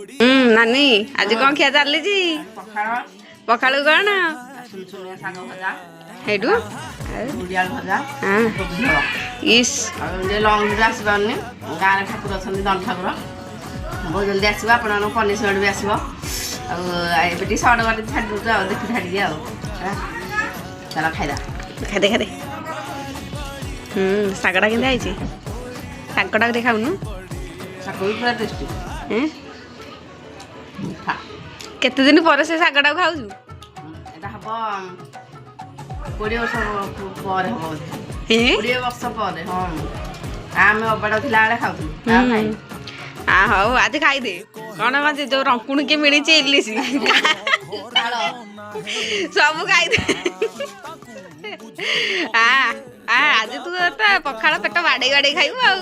ନାନୀ, ଆଜି କଣ ଖିଆ ଚାଲିଛି? ପଖାଳ। ପଖାଳକୁ କଣ? ସୁନସୁନିଆ ଶାଗ ଭଜା। ହେଇଠୁ? ଭେଣ୍ଡି ଆଳୁ ଭଜା। କୋବି ଝୋଳ। ଇସ୍! ଆଉ ଏମିତି ଲଙ୍ଗ ରେ ଆସିପାରୁନି, ଗାଁରେ ଠାକୁର ଅଛନ୍ତି, ଦଣ୍ଡ ଠାକୁର। ବହୁତ ଜଲ୍ଦି ଆସିବ, ଆପଣମାନଙ୍କୁ ପନିସମେଣ୍ଟ ବି ଆସିବ। ଆଉ ଏବେ ଟିକେ ସର୍ଟ କରି ଛାଡ଼ି ଦେଉଛୁ ଆଉ ଦେଖି ଛାଡ଼ିକି ଆଉ ହେଲା। ଚାଲ ଖାଇଦା। ଖାଇଦେ, ଖାଇଦେ। ଶାଗଟା କେମିତି ହେଇଛି? ଶାଗଟା ଟିକେ ଖାଉନୁ। ଶାଗ ବି ପୁରା ଟେଷ୍ଟି। ଏଁ? ମିଠା। କେତେ ଦିନ ପରେ ସେ ଶାଗଟାକୁ ଖାଉଛୁ? ଏଇଟା ହବ 20 ବର୍ଷ ପରେ ହବ ବୋଧେ। ଏଁ? 20 ବର୍ଷ ପରେ, ହଁ। ଆମେ ଅବାଡ଼ ଥିଲା ବେଳେ ଖାଉଥିଲୁ, ଆଉ ଖାଇନୁ। ଆ ହଉ, ଆଜି ଖାଇଦେ। କଣ ମାନେ ଯୋଉ ରଙ୍କୁଣି କି ମିଳିଛି, ଇଲିଶ ତାଳ। ସବୁ ଖାଇଦେ। ଆ ଆ ଆଜି ତୁ ତ ପଖାଳ ପେଟ ବାଡେଇ ବାଡେଇ ଖାଇବୁ ଆଉ।